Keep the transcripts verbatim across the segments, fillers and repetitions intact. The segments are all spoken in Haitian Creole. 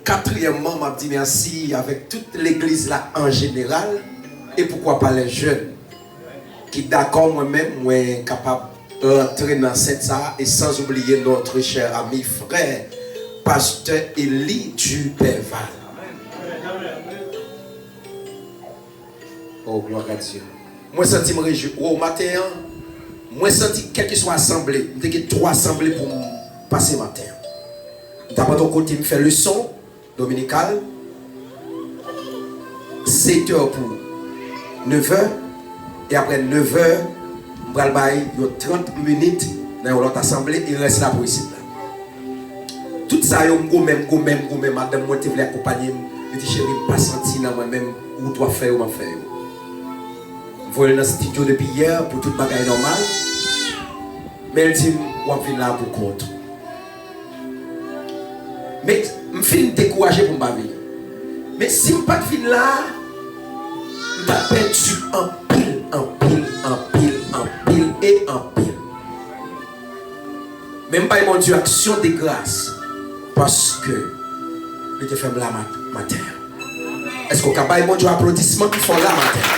Katriyèmman, m ap di mèsi avèk tout legliz la an jeneral, e poukwa pa lè jèn ki dakò mwen menm, mwen kapab rantre nan sèn sa a, e sans oublier notre cher ami, frè, pastè Élie Duperval. Oh, gloire à Dieu. Mwen santi m rejwi. Wow, maten an, mwen santi kèlkeswa asanble, m te gen twa asanble pou m pase maten an. M t ap antre yon kote m fè leson dominikal, sèt è pou nèf è, e apre nèf è, m pral bay yon trant minit nan yon lòt asanble, e rès la pou isit la. Tout sa yo, m goumen, m goumen, m goumen. Madanm mwen te vle akonpanye m. Li di, "Cheri, m pa santi nan mwen menm, wout w ap fè yo, m ap fè yo." M voye l nan estidyo depi yè pou tout bagay nòmal. Men l di m, "W ap vin la pou kont ou." Men m fin dekouraje pou m pa vini. Men si m pa t vin la, m t ap pèdi anpil, anpil, anpil, anpil e anpil. Men m bay Bondye aksyon de gras paske li te fè m la mat-, maten an. Èske w ka bay Bondye aplodisman pi fò la maten an?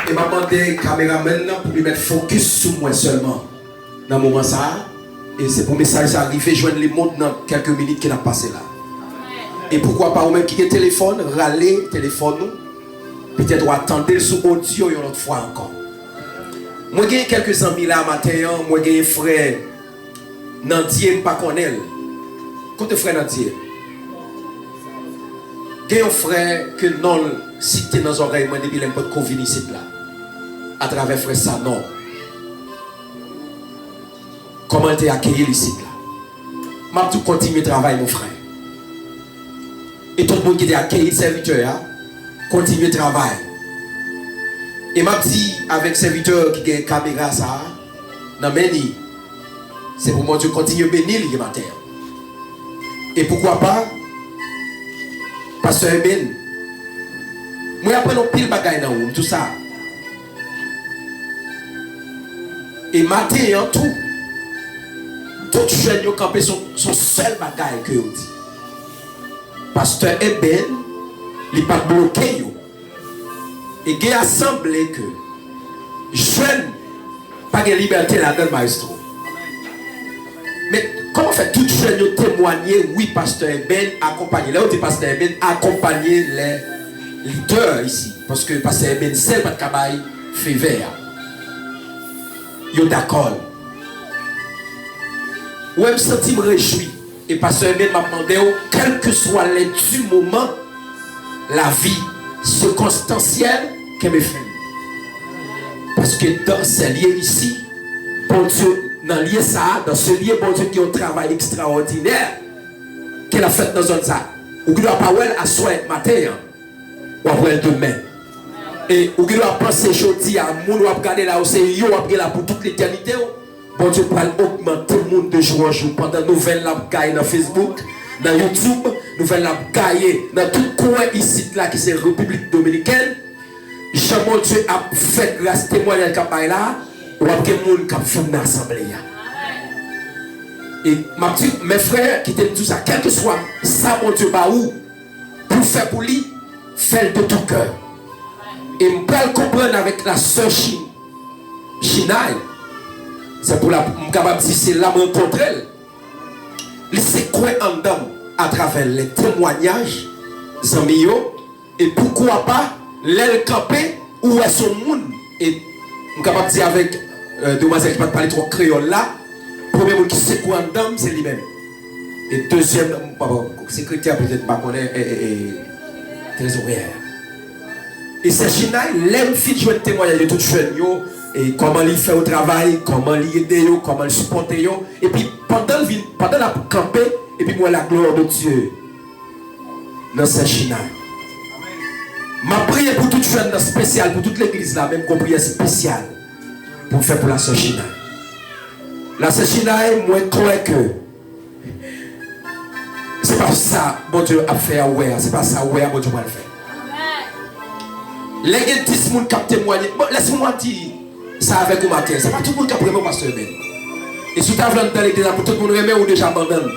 E m ap mande kameramann nan pou li met fokis sou mwen sèlman nan moman sa a. E se pou mesaj sa a rive jwenn lemonn nan kèlke minit ke n ap pase la. E poukwa pa ou menm ki gen telefòn, rale telefòn ou. Petèt w a tande l sou odyo yon lòt fwa ankò. Mwen gen kèlke zanmi la maten an, mwen gen frè Nandye, m pa konnen l. Kote frè Nandye? Gen yon frè ke non l site nan zòrèy mwen depi lè m potko vin isit la, atravè frè Sanon. Kòman l te akeyi l isit la? M ap di w kontinye travay, mon frè. E tout moun ki te akeyi sèvitè a, kontinye travay. E m ap di avèk sèvitè ki gen kamera sa a nan men li, se pou Bondye kontinye beni li maten an. E poukwa pa, pastè Eben, mwen aprann yon pil bagay nan ou, m di w sa. E maten an tou, tout jèn yo kanpe sou, sou sèl bagay ke yo di. Pastè Eben, li pa t bloke yo. E gen asanble ke jèn pa gen libète ladan l, maestro. Men kòman fè tout jèn yo temwanye, wi, pastè Eben akonpanye. Lè yo di pastè Eben akonpanye lè lidè isi, paske pastè Eben sèl pa t ka bay fevè a. Yo dakò l. Ou wè, m santi m rejwi. E pastè Eben, m ap mande w, kèlkeswa lè di moman, lavi sikonstansyèl, kenbe fèm. Paske dan sè lye isi, Bondye, nan lye sa a, dan se lye, Bondye gen yon travay ekstraòdinè ke l ap fèt nan zòn sa a. Ou gen dwa pa wè l aswè maten an, w ap wè l demen. E ou gen dwa panse jodi a, moun w ap gade la yo, se yo w ap gen la pou tout letènite w. Bondye pral ogmante moun de jou an jou. Pandan nouvèl la ap gaye nan Facebook, nan YouTube, nouvèl la ap gaye nan tout kwen isit la ki se Repiblik Dominikèn, jan Bondye ap fè gras, temwayaj k ap bay la, w ap gen moun k ap vin nan asanble a. E m ap di, men frè, kite m di w sa, kèlkeswa sa Bondye ba ou pou w fè pou li, fè l de tout kè. E m pral konprann avèk la sè Chi-, Chinay, se pou la, m kapab di se la m rankontre l. Li sekwe anndan m atravè lè temwayaj zanmi yo, e poukwa pa, lè l kanpe, ou wè se yon moun, e m kapab di avèk, euh, demwazèl ki pa t pale twò kreyòl la, premye moun ki sekwe anndan m, se li menm. E dezyèm, m pa, pa, sekretè petèt, m pa konnen, e, e, e, trezoryè. E sè Chinay, lè m fin jwenn temwayaj de tout jèn yo, e kòman li fè yo travay, kòman li ede yo, kòman li sipòte yo, epi pandan l vin, pandan l ap kanpe, epi m wè la gloire de Dieu nan sè Chinay. M ap priye pou tout jèn nan espesyal, pou tout legliz la, men m gon priyè espesyal pou m fè pou la sè Chinay. La sè Chinay, mwen kwè ke se pa sa Bondye ap fè a ou wè a, se pa sa ou wè a Bondye pral fè. Lè gen dis moun k ap temwanye, bon, lèse mwen di sa avèk ou maten, se pa tout moun k ap renmen w, pastè Eben. E si w ta vle anndan legliz la pou tout moun renmen w, ou deja anndan l.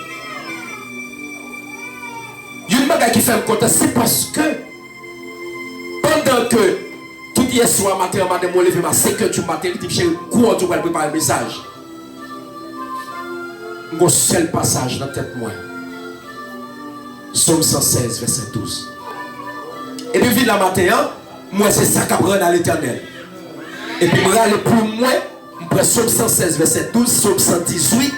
Youn bagay ki fè m kontan, se paske pandan ke tout yè swa maten an, madanm mwen leve m a senk è di maten, li di m, "Cheri, m kwè w di w pral prepare mesaj." M gon sèl pasaj nan tèt mwen. Sòm san sèz, vèsè douz. Epi m vin la maten an, m wè se sa k ap rann a Letènèl. Epi m rale plim mwen, m pran Sòm san sèz, vèsè douz, Sòm san dizuit,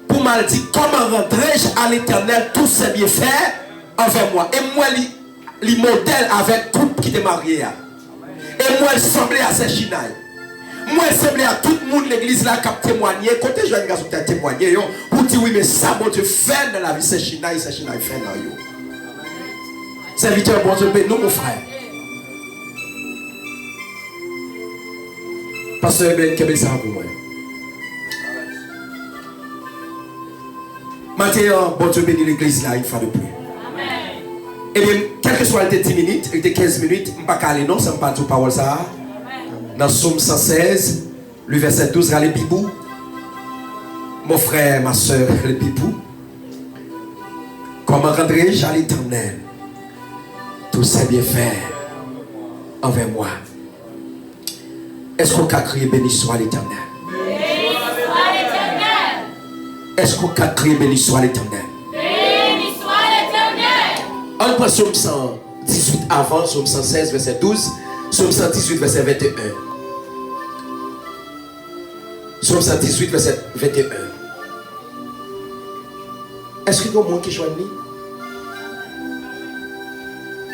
pou m al di, "Comment rendrai-je à l'Éternel tous ses bienfaits envers moi?" E m wè li, li modèl avèk koup ki te marye a. E m wè l sanble a sè Chinay. M wè l sanble a tout moun legliz la k ap temwanye. Kote jèn gason ki ta temwanye yo pou di, "Wi, men sa Bondye fè nan lavi sè Chinay, sè Chinay fè nan yo." Sèvitè, Bondye beni w, mon frè. Pastè Eben, kenbe sa pou mwen. Maten an, Bondye beni legliz la, yon fwa de pli. Ebyen, kèlkeswa l te dis minit, l te kenz minit, m pa ka ale non, san m pa di w pawòl sa a. Nan Sòm san sèz, le vèsè douz, rale Bib ou. Mon frè, ma sè, rale Bib ou. Comment rendrai-je à l'Éternel tous ses bienfaits envers moi? Èske w ka kriye, "Béni soit l'Éternel"? Èske w ka kriye, "Béni soit l'Éternel"? Ann pran Sòm san dizuit avan, Sòm san sèz, vèsè douz, Sòm san dizuit, vèsè venteyen. Sòm san dizuit, vèsè venteyen. Èske gen moun ki jwenn li?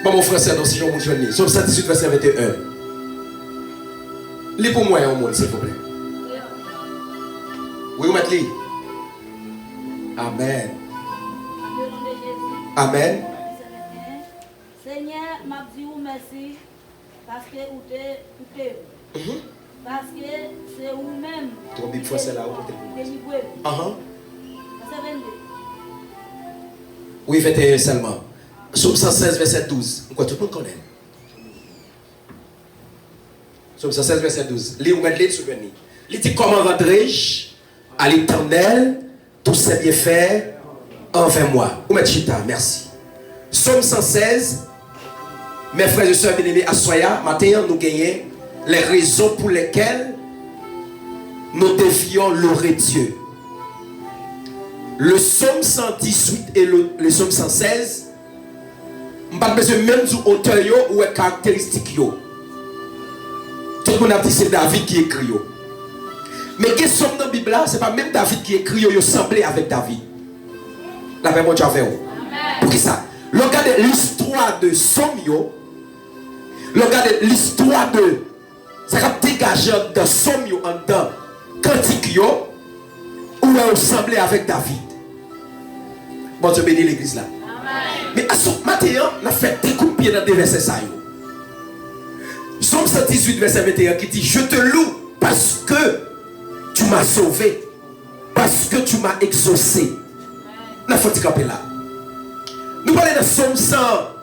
Ban m yon fransè non, si yon moun jwenn li. Sòm san dizuit, vèsè venteyen. Li pou mwen, yon moun, silvouplè. Wi, ou mèt li. Amèn. Amèn. Senyè, m ap di ou mèsi. Paske ou te koupe m. Mhm. Paske se ou menm ki te delivre m. Anhan. Vèsè vennde. Wi, venteyen sèlman. Sòm san sèz, vèsè douz. M kwè tout moun konnen l. Sòm san sèz, vèsè douz. Li, ou mèt li, sou veni. Li di, comment rendrai-je à l'Éternel tous ses bienfaits envers moi. Ou mèt chita, mèsi. Sòm san sèz, mes frères et sœurs bien-aimés, aswè a, maten an, nou genyen les raisons pour lesquelles nous devions louer Dieu. Le psaume cent dix-huit et le, le psaume cent seize, M pa t bezwen menm di w otè yo, ou wè karakteristik yo. Tout moun ap di se David ki ekri yo. Men gen sòm nan Bib la, se pa menm David ki ekri yo, yo sanble avèk David. Lapè Bondye avè w. Poukisa? Lè w gade listwa de sòm yo, lè w gade listwa de Sa k ap degaje anndan sòm yo, anndan kantik yo, ou wè yo sanble avèk David. Bondye beni legliz la. Men aswè maten an, n ap fè de kout pye nan de vèsè sa yo. Sòm san dizuit, vèsè venteyen ki di, Je te loue parce que tu m'as sauvé. Parce que tu m'as exaucé. N ap fè yon ti kanpe la. Nou pale nan Sòm san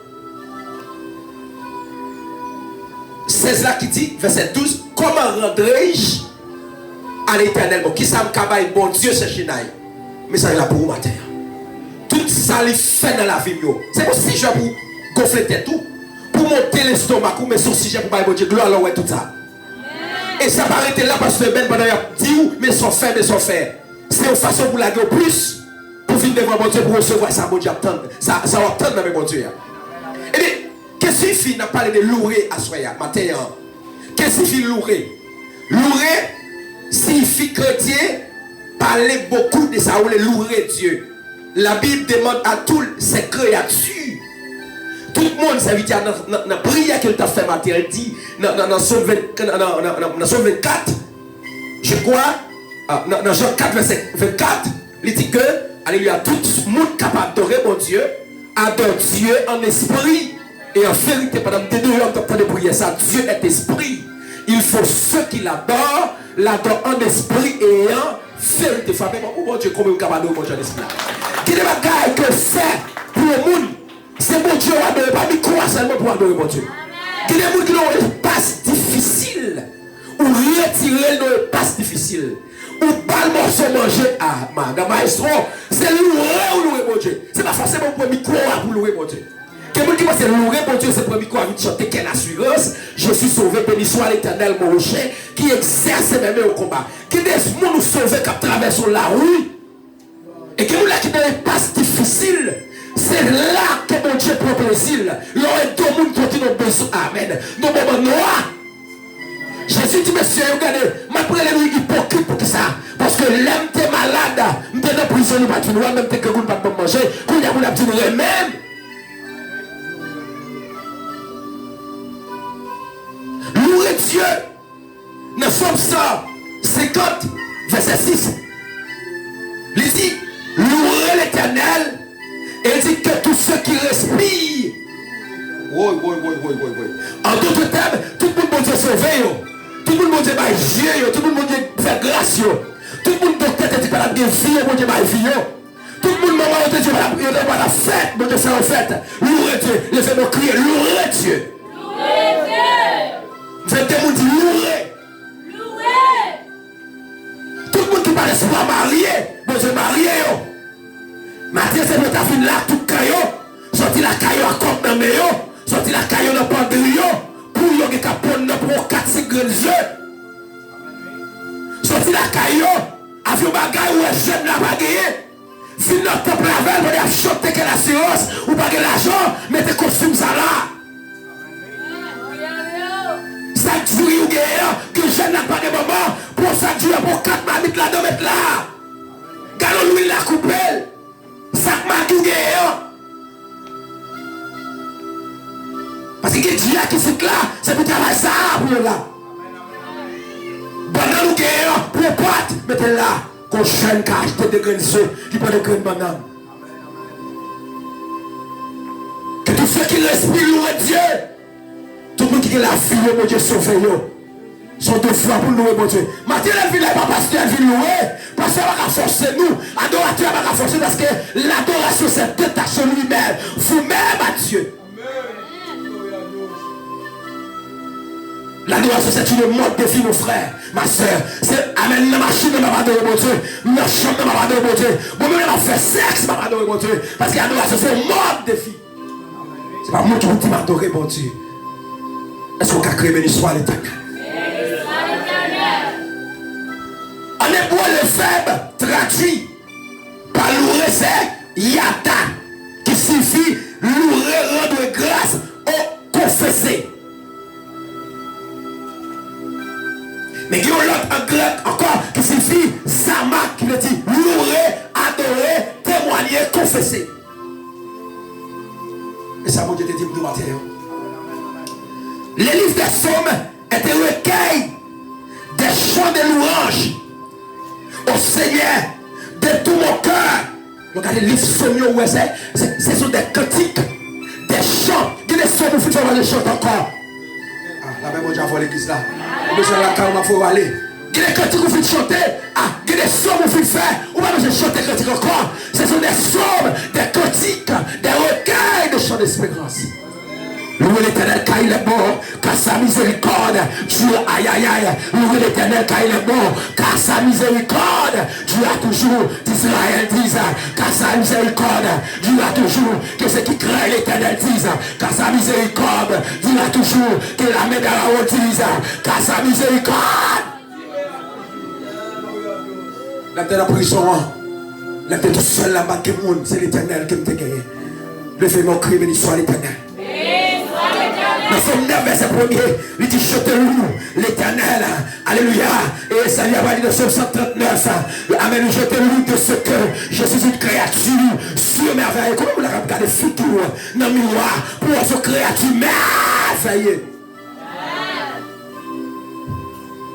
sèz la ki di, vèsè douz, Comment rendrai-je à l'Éternel? Bon, kisa m ka bay Bondye, sè Chinay? Mesaj la pou ou maten an. Tout sa li fè nan lavi m yo. Se pa yon sijè pou gonfle tèt ou, pou monte lestomak ou, men se yon sijè pou bay Bondye glwa lè w wè tout sa. E sa pa rete la, pastè Ben, pandan y ap di w, men sa w fè, men sa w fè. Se yon fason pou lage w plis, pou vin devan Bondye, pou resevwa sa Bondye ap tann, sa, sa w ap tann nan men Bondye a. Ebyen, ke siyifi n ap pale de loure aswè a, maten an? Ke siyifi loure? Loure siyifi kretyen pale bokou de sa, ou le louer Dieu. La Bible demande à toutes ses créatures. Tout moun, sèvitè a nan, nan, nan priyè ke l t ap fè maten an, l di nan, nan, nan Sòm ven, nan, nan, nan, nan, nan Sòm vennkat, je crois, ah, nan, nan Jan kat, vèsè vennkat, li di ke, alelouya, tout moun k ap adore Bondye, adore Dieu en esprit et en vérité. Pandan m te deyò, m t ap tande priyè sa, Dieu est esprit. Il faut ceux qui l'adorent, l'adorent en esprit et en vérité. Frape men pou Bondye, konbyen moun k ap adore Bondye an espri la? Gen de bagay ke w fè pou yon moun, se Bondye w adore, pa mikwo a sèlman pou w adore Bondye. Gen de moun ki nan yon espas difisil, ou retire l nan yon espas difisil. Ou ba l mòso manje. Ah, madan maestro, se loure ou loure Bondye. Se pa fòseman ou pran mikwo a pou loure Bondye. Gen moun ki panse loure Bondye se pran mikwo a vin chante quelle assurance, je suis sauvé, béni soit l'Éternel, mon rocher, qui exerce mes mains au combat. Gen de moun ou sove k ap travèse yon lari. E gen moun la ki nan yon pas difisil. Se la ke Bondye pran plezi l. Lè w ede yon moun kote nan bezwen. Amèn. Nan moman nwa. Jezi di mesye yo, gade, m ap rele nou ipokrit poukisa? Paske lè m te malad, m te nan prizon, nou pa t vin wè m, lè m te grangou, nou pa t ban m manje. Kounye a, moun ap di m renmen m. Loure Dye. Nan Sòm san senkant, vèsè sis, li di, louez l'Éternel, et dit que tout ce qui respire. Woy, woy, woy, woy, woy, woy. An dòt tèm, tout moun Bondye sove yo, tout moun Bondye bay je yo, tout moun Bondye fè gras yo, tout moun doktè te di pa t ap gen vi yo, Bondye bay vi yo. Tout moun manman yo te di yo pa t ap, yo te pa t ap fèt, Bondye fè yo fèt. Louwe Dye, leve men w kriye, louwe Dye. Louwe Dye. Vennde moun di louwe. Louwe. Tout moun ki pa t espwa marye, Bondye marye yo. Matye se pou ta vin la ak tout kay yo, sòti lakay yo ak kòb nan men yo, sòti lakay yo nan pandri yo, pou yo gen k ap ponn nan pou yon kat senk grenn ze. Sòti lakay yo, avyon bagay ou wè jèn la pa genyen. Vin nan tanp la avè l pandan y ap chante quelle assurance, ou pa gen lajan, mete kostim sa la. Sak diri ou genyen an, gen jèn la k pa gen manman, pran sak diri an, pran kat mamit ladan, met la. Galon lwil la, koupe l. Sak magi w genyen an. Paske gen diri ak isit la, se pou travay sa a pou yo la. Bannann ou genyen an, pran pwat, mete l la. Kon jèn ka achte de grenn ze, li pran de grenn bannann. Que tout ce qui respire loue Dieu. Tout moun ki gen lavi yo, Bondye sove yo. Se yon devwa pou n louwe Bondye. Maten lè n vin la, e pa pastè a vin louwe. Pastè a pa ka fòse nou. Adoratè a pa ka fòse, paske ladorasyon se detache lui-même, vous-même à Dieu. L'adoration, c'est une mode de vie, mon frère, ma sœur. Se amèn nan machin nan m ap adore Bondye. Nan chanm nan m ap adore Bondye. Bon, menm lè m ap fè sèks, m ap adore Bondye. Paske adorasyon se yon mode de vie. Se pa moun ki pou di m adore Bondye. Èske w ka kriye béni soit l'Éternel? An ebre, le vèb tradui pa louwe se yada, ki siyifi louwe, rendre gras ou konfese. Men gen yon lòt an grèk ankò ki siyifi zama, ki vle di louwe, adore, temwanye, konfese. E sa Bondye te di m tou maten an. Le livre des psaumes est un recueil des chants de louange au Seigneur de tout mon cœur. Nou gade liv Sòm yo, ou wè se, se, ce sont des cantiques, des chants. Gen de sòm ou fin fè w ale chante ankò. Ah, lapè Bondye avè w legliz la. Ou bezwen lakay ou, m ap voye w ale. Gen de kantik ou fin chante, ah, gen de sòm ou fin fè, ou pa bezwen chante kantik ankò. Ce sont des psaumes, des cantiques, des recueils de chants d'espérance. Louez l'Éternel car il est bon, car sa misérikòd dure, ay, ay, ay. Louez l'Éternel car il est bon, car sa misérikòd dure à toujours. D'Israël disent, car sa misérikòd dure à toujours. Que ceux qui craignent l'Éternel disent, car sa misérikòd dure à toujours. Que la main d'Aaron dise, car sa misérikòd. Lè m te nan prizon an, lè m te tousèl la, m pa t gen moun, se Letènèl ke m te genyen. Leve men w, kriye, béni soit l'Éternel. Nan Sòm nèf, vèsè premye, li di, je te loue, l'Éternel. Alelouya. E Seyè a di nan Sòm san trannèf, amèn, je te loue de ce que je suis une créature si merveilleuse. Kòman moun la ka gade figi w nan miwa pou wè se yon kreyati mèvèye?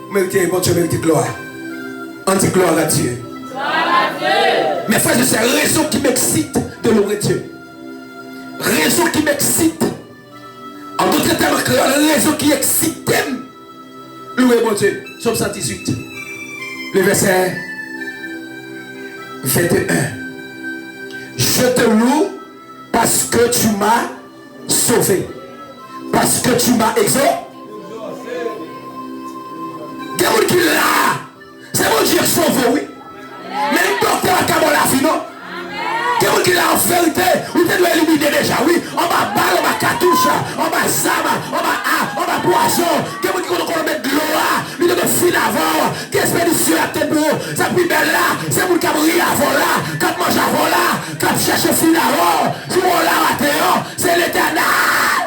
Ou merite, Bondye merite glwa. Ann di gloire à Dieu. Gloire à Dieu. Mes frères et sœurs, raison qui m'excite de louer Dieu. Raison qui m'excite. En d'autres termes, en créole, raison qui excite m louer Bondye. Psaume cent dix-huit, le verset vingt et un. Je te loue parce que tu m'as sauvé. Parce que tu m'as exaucé. Gen moun ki la, se Bondye k sove w, wi. Men li doktè pa ka ba w lavi, non. Gen moun ki la an verite, ou te dwe elimine deja, wi. Anba bal, anba katouch, anba zam, anba a, anba pwazon. Gen moun ki konn konn met dlo a, li te dwe fin avè w. Ki espedisyon y ap tann pou ou? Sa k pi bèl la, se moun k ap ri avè w la, k ap manje avè w la, k ap chèche fin avè w. Jou w la maten an, se Letènèl.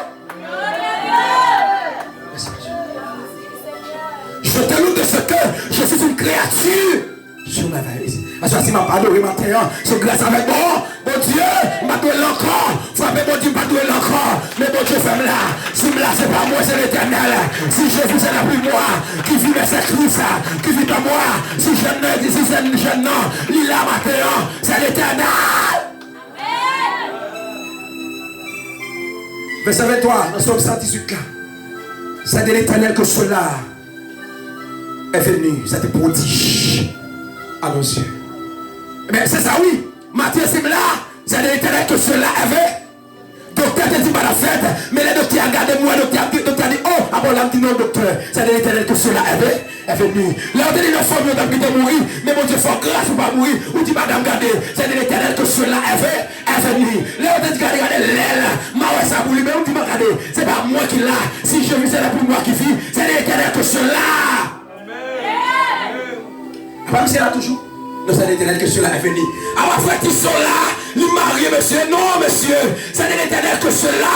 Je te loue de ce que je suis une créature sur ma valise. Aswè, si m ap adore maten an, se gras avèk bon Bondye, m pa dwe l ankò. Frape Bondye, m pa dwe l ankò. Men Bondye fè m la. Si m la, se pa mwen, se Letènèl. Si Jezi se la pi mwa ki viv, se Kris ki viv an mwen. Si jèn nan, si jèn, jèn nan, li la maten an, se Letènèl. Vèsè venntwa, nan Sòm san dizuit la. C'est de l'Éternel que cela est venu. C'était prodige à nos yeux. Ebyen, se sa, wi. Matye, si m la, c'est de l'Éternel que cela est venu. Doktè te di m pa t ap fèt, men lè doktè a gade m, wè doktè a, doktè a di, oh, apa w la? M di, non, doktè, c'est de l'Éternel que cela est venu. Est venu. Lè yo te di nan fanmi w t ap kite mouri, men Bondye fè w gras ou pa mouri, ou di, madanm, gade, c'est de l'Éternel que cela est venu, est venu. Lè yo te di, gade, gade, lè l, m a wè sa pou li, men ou di, man, gade, se pa mwen ki la. Si Jezi se la pi mwa ki viv, c'est de l'Éternel que cela. Apa misye la toujou? Non, c'est de l'Éternel que cela est venu. Apa frè Tison la, li marye, mesye. Non, mesye, c'est de l'Éternel que cela.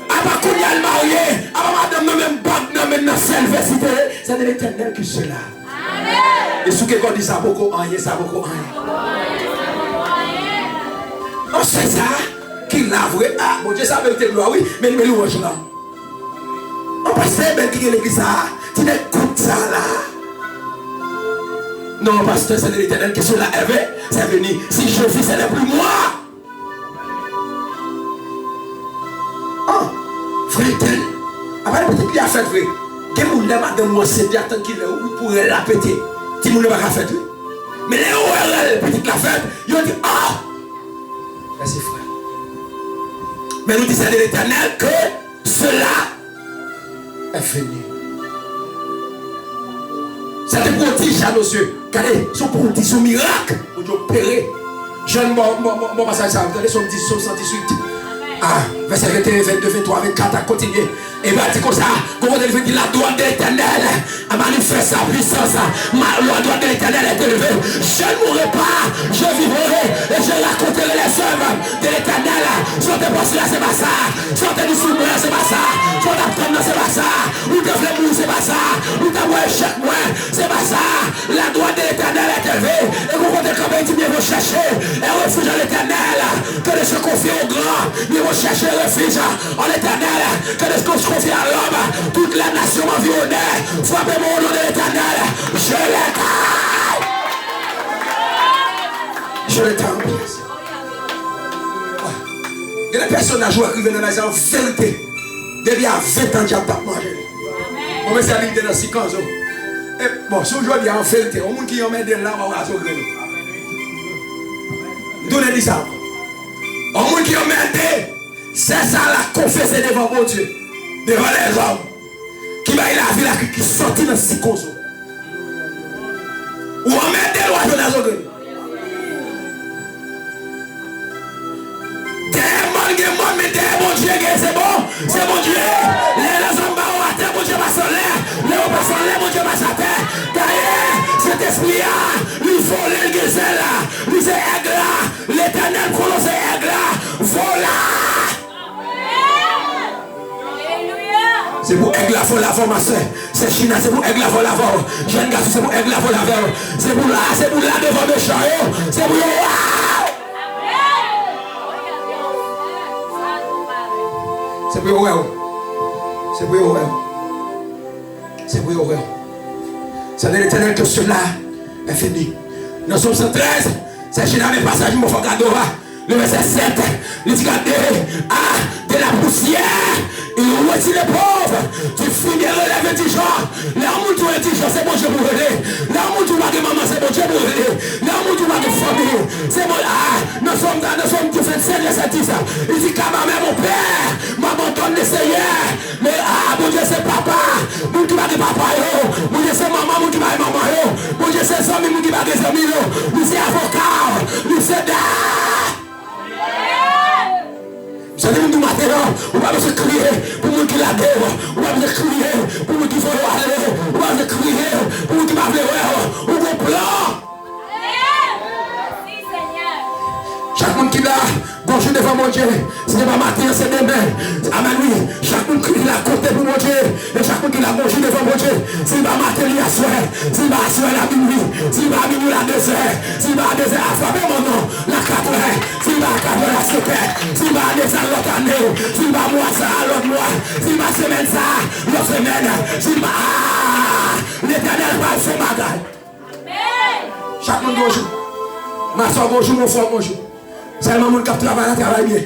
Apa kounye a l marye, apa madanm nan menm bag nan men nan sèl vèsite, c'est de l'Éternel que cela. E sou ke kò di sa poko anyen, sa poko anyen. An sè sa ki la vre, a, Bondye sa merite glwa, wi, men, men louwanj lan. An pastè Ebèn ki gen legliz sa a, ti nèg kout sa a la. Non, pastè, c'est de l'Éternel que cela est venu, c'est venu. Si Jezi se le pi mwa. Ah, frè entèl, apa pitit li a fèt vre. Gen moun lè madanm ou ansent, y ap tann kilè ou pou rèl la pete. Timoun yo pa ka fèt, wi. Men lè yo wè rèl pitit la fèt, yo di, ah! Mèsi, frè. Men nou di, c'est de l'Éternel que cela est venu. C'était prodige à nos yeux. Gade, se yon pwodij, se yon mirak. Bondye opere. Jèn, bon, bon, bon, bon pasaj sa, tande Sòm dis, Sòm san dizuit. Ah, vèsè venteyen, vennde, venntwa, vennkat, a kontinye. E Bib la di konsa, gon kote li vin di, la droite de l'Éternel a manifesté sa puissance. Ma, la droite de l'Éternel est élevée. Je ne mourrai pas, je vivrai et je raconterai les œuvres de l'Éternel. Sa w te panse a, se pa sa. Sa w te di sou mwen an, se pa sa. Sa w t ap tann nan, se pa sa. Ou te vle mouri, se pa sa. Ou t ap wè echèk mwen, se pa sa. La droite de l'Éternel est élevée. E gon kote kanpe, li di, mieux vaut chercher un refuge en l'Éternel que de se confier aux grands. Mieux vaut chercher un refuge en l'Éternel que de se confier à l'homme. Toutes les nations m'environnaient. Frape mwen, au nom de l'Éternel, je les taille. Je les taille en pièces. Gen de pèsonaj ou wè k rive nan laj sa, an verite, depi a ven tan dyab t ap manje li. Bon, men sa li te nan sikanzo. E, bon, si w jodi a, an verite, yon moun ki anmède l la, w a razo grenn ou. M tounen di sa ankò. Yon moun ki anmède, sè sa la konfese devan Bondye, devan lèzòm, ki bay lavi la, ki, ki sòti nan sikonzo. Ou anmède l, w a jwenn azogre. Dèyè mòn gen mòn, men dèyè Bondye gen, se bon, se Bondye. Lè lèzòm ba w atè, Bondye pase anlè. Lè yo pase anlè, Bondye pase atè. Dayè, Sentespri a, li vole, l gen zèl la. Li se èg la. Letènèl pwononse èg la. Vola! Se pou èg la vole avè w, ma sè. Sè China, se pou èg la vole avè w. Jèn gason, se pou èg la vole avè w. Se pou la, se pou la devan mechan yo. Se pou yo, waw! Se pou yo wè w. Se pou yo wè w. Se pou yo wè w. C'est de l'Éternel que cela est venu. Nan Sòm san trèz, se China men pasaj mwen fè kado a. Le vèsè sèt, li di, gade, ah, de la poussière, il rôtit le pauvre, du fumier relève l'indigent. Lè yon moun di w endijan, se Bondye pou rele. Lè yon moun di w pa gen manman, se Bondye pou rele. Lè yon moun di w pa gen fanmi, se Bon-, ah, nan Sòm, nan Sòm vennsenk, vèsè dis, li di, car ma mère, mon père m'abandonnent, le Seigneur, men, ah, Bondye se papa, Moun ki pa gen papa yo, Bondye se manman moun ki pa gen manman yo, Bondye se zanmi moun ki pa gen zanmi yo, li se avoka, li se da. Sa te vin di w maten an, ou pa bezwen kriye pou moun ki lage w, ou pa bezwen kriye pou moun ki voye w ale, ou pa bezwen kriye pou moun ki pa vle wè w, ou gon plan. Chak moun ki la, gon jou devan Bondye. Si se pa maten an, se demen. Amèn, wi. Chak moun ki la konte pou Bondye. E chak moun ki la, gon jou devan Bondye. Si li pa maten, li aswè. Si li pa aswè, la minwi. Si li pa minwi, la dezè. Si li pa dezè, a frape mòn non. La katrè. Si li pa katrè, la senkè. Si li pa ane sa, lòt ane. Si li pa mwa sa, lòt mwa. Si li pa semèn sa, lòt semèn. Si li pa, a, Letènèl pral fè bagay. Chak moun gon jou. Masè w gon jou, mon frè w gon jou. Sèlman moun k ap travay la travay byen.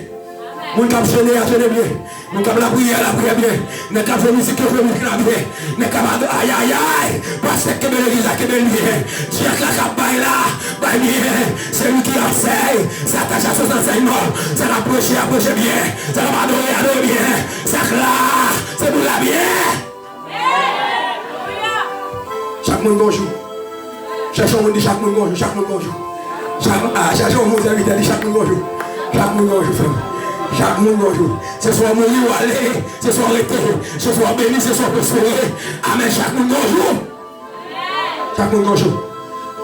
Moun k ap jene a jene byen. Moun k ap lapriyè a lapriyè byen. Nèg k ap jwe mizik yo jwe mizik la byen. Nèg k ap ado-, ayayay. Pastè k kenbe legliz la kenbe l byen. Dyak la k ap bay la bay byen. Se li ki ansèy. Sa tache a sou ansèyman. Sa k ap preche a preche byen. Sa k ap adore adore byen. Sa k la se pou la byen. Chak moun gon jou. Chèche yon moun, di chak moun gon jou, chak moun gon jou. Chak, a, chèche yon moun sèvitè, di chak moun gon jou. Chak moun gon jou, frè m. Chak moun gon jou. Se swa w mouri, w ale, se swa w rete, se swa w beni, se swa w pwospere. Amèn, chak moun gon jou. Chak moun gon jou.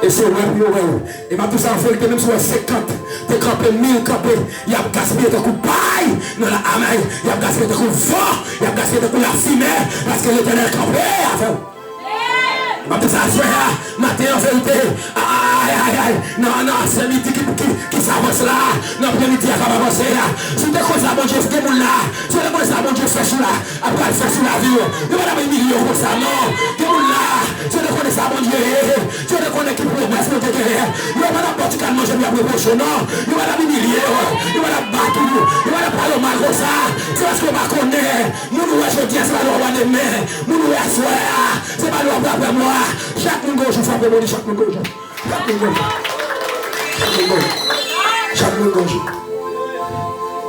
E se wè pou yo wè w. E m ap di w sa an verite, menm si w wè senkant te kanpe, mil kanpe, y ap gaspiye tankou pay nan la, amèn, y ap gaspiye tankou van, y ap gaspiye tankou lafimen, paske Letènèl kanpe avè w. M ap di sa aswè a, maten an verite, ay, ay, ay, nan, nan asè midi ki, ki, ki sa avanse la, nan aprè midi a k ap avanse a. Si w te konn sa Bondye gen moun la, si w te konn sa Bondye fè sou la, ap pral fè sou lavi w. Yo pa t ap imilye w konsa non. Gen moun la, si yo te konnen sa Bondye ye, si yo te konnen ki pwomès Bondye genyen, yo pa t ap ba w ti kal manje pou y ap repwoche w non. Yo pa t ap imilye w, yo pa t ap bat ou, yo pa t ap pale w mal konsa. Se paske yo pa konnen. Moun ou wè jodi a, se pa lè w ap wè demen. Moun ou wè aswè a, se pa lè w ap wè aprè mwa. Chak moun gon jou, frape bò di chak moun gon jou. Chak moun gon jou. Chak moun gon jou. Chak moun gon jou.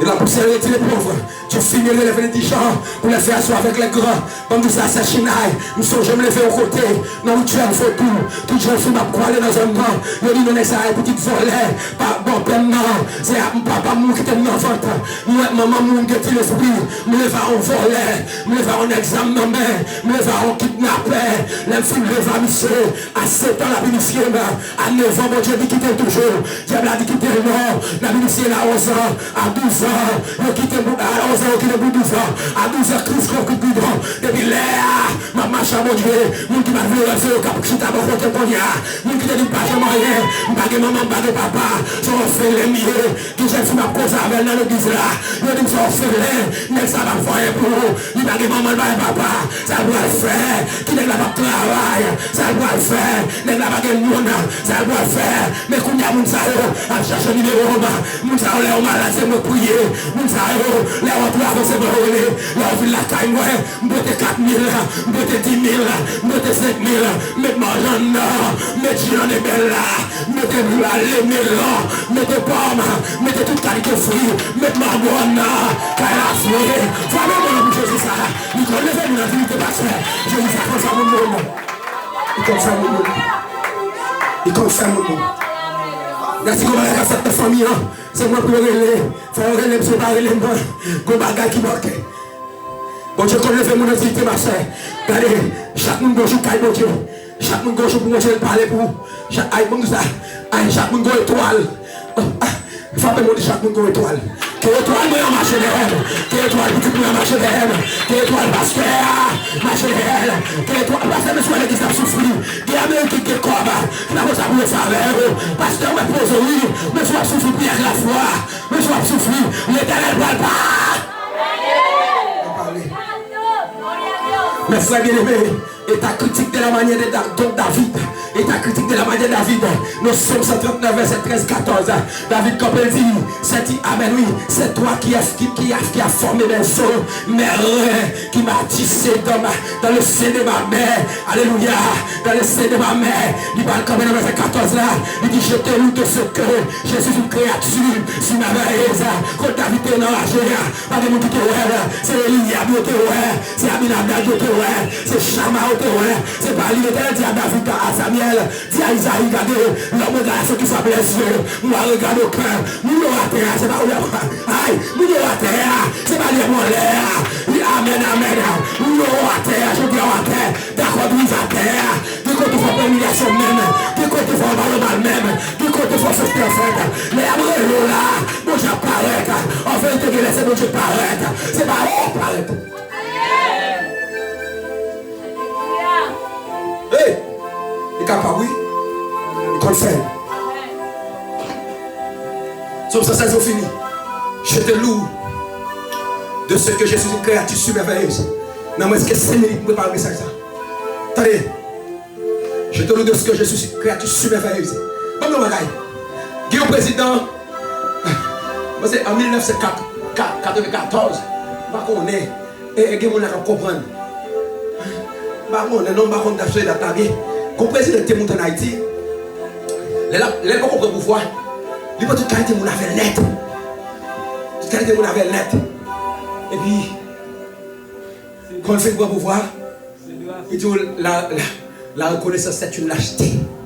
Et la poussière retire les pauvres. Tu finis de lever les indigents pour les faire asseoir avec les grands. Ban m di sa, sè Chinay, m sonje m leve yon kote, nan wout Jèn Vodou, tout jèn fi m ap kwale nan zòn nan. Yo di nou nèg sa a pitit vòlè, pa bon pè m nan. Se a, papa m ou kite m nan vant. M wè manman m ou gen ti lespri. M leve a yon vòlè, m leve a yon nèg zam nan men, m leve a yon kidnapè. Lè m fin leve a misye, a sèt an l ap inisye m, a nèf an Bondye di kite l toujou. Dyab la di kite l non, n ap inisye l a onz an, a douz an, yo kite m pou, a onz an yo kite m pou douz an, a douz an Kris kon kout bidon. Depi lè a, m ap mache a Bondye, moun ki pa t vle wè m se yo k ap chita bò kote m kounye a. Moun ki te di m pa janm anyen, m pa gen manman, m pa gen papa, se yon òfelen m ye. Gen jèn fi m ap koze avè l nan legliz la. Yo di m se òfelen. Nèg sa p ap fè anyen pou ou. Li pa gen manman, li pa gen papa. Sa l pral fè? Ki nèg la p ap travay? Sa l pral fè? Nèg la pa gen moun. Sa l pral fè? Men kounye a moun sa yo ap chache nimewo m. Moun sa yo lè yo malad se mwen k priye. Moun sa yo lè yo antre avè se mwen yo rele. Lè yo vin lakay mwen, m pote kat mil, m pote dis mil, m pote senk mil, met manjan anndan, met ji nan ebèl la, mete lwèl, melon, mete pòm, mete tout kalite fwi, met mango anndan, kay la fre. Frape men w pou Jezi sa. Li konn leve moun an dignite pastè. Jezi sa konn fè moun moun. Li konn fè moun moun. Li konn fè moun moun. Gade si gon bagay k ap fèt nan fanmi an, se mwen pou yo rele. Fò yo rele m, si yo pa rele m, gon bagay ki manke. Bondye konn leve moun an dignite, ma sè. Gade, chak moun gon jou kay Bondye. Chak moun gon jou pou Bondye pale pou ou. Chak, ay, moun sa. Ay, chak moun gon etwal. Ah, ah, frape moun di chak moun gon etwal. Ke etwal mwen an mache dèyè m. Ke etwal pitit mwen an mache dèyè m. Ke etwal pastè a mache dèyè l. Ke etwal pastè, mesye, legliz ap soufri. Gen Ameriken ki gen kòb. Se pa konsa pou yo fè avè yo. Pastè, ou mèt poze w, wi. Mesye, w ap soufri, priye ak lafwa. Mesye, w ap soufri. Letènèl pral pa. Mè frè byeneme, eta kritik de la manyè de Da-, donk David, État critique de la main de David, nan Sòm san trannèf, vèsè trèz, katòz, David kanpe, l di, c'est, amen, oui, c'est toi qui as, qui, qui as, qui as formé mes os, mes reins, qui m'as tissé dans ma, dans le sein de ma mère. Alléluia. Dans le sein de ma mère. Li pral kanpe nan vèsè katòz la. Li di, je te loue de ce que je suis une créature si merveilleuse. Kot David te anraje a, pa gen moun ki te wè l. Se Eliyab yo te wè. Se Abinadab yo te wè. Se Chama yo te wè. Se pa li. Letènèl di a David, a Samyèl, di a Izayi, gade, l'homme regarde à ce qui frappe les yeux, moi regarde au cœur. Moun yo atè a, se pa ou y ap, ay, moun yo atè a, se pa li y ap anlè a. Wi, amèn, amèn. Moun yo atè a, jodi a w atè. Dakò, dirijan atè a. Gen kote fò pran imilyasyon menm. Gen kote fò ba yo mal menm. Gen kote fò fè fè fèt. Lè y ap rele w la, Bondye ap parèt. An verite, gen lè se Bondye k parèt. Se pa ou k parèt. Hey! Li kapab, wi. Li konn fè l. Sòm san sèz yo fini. Je te loue de ce que je suis une créature si merveilleuse. Nan mwens ke senk minit, m prepare mesaj sa. Tande. Je te loue de ce que je suis une créature si merveilleuse. Ban m yon bagay. Gen yon prezidan, mwen se an mil nèf san katrevenkatòz, m pa konnen. E, e gen moun la k ap konprann. M pa konnen non, m pa konn dat sou dat la byen. Gon prezidan ki te moute ann Ayiti, lè l ap, lè l poko pran pouvwa, li pran tout kalite moun avè l nèt. Tout kalite moun avè l nèt. Epi, kan l fin pran pouvwa, li di w la, la, la reconnaissance c'est une lâcheté.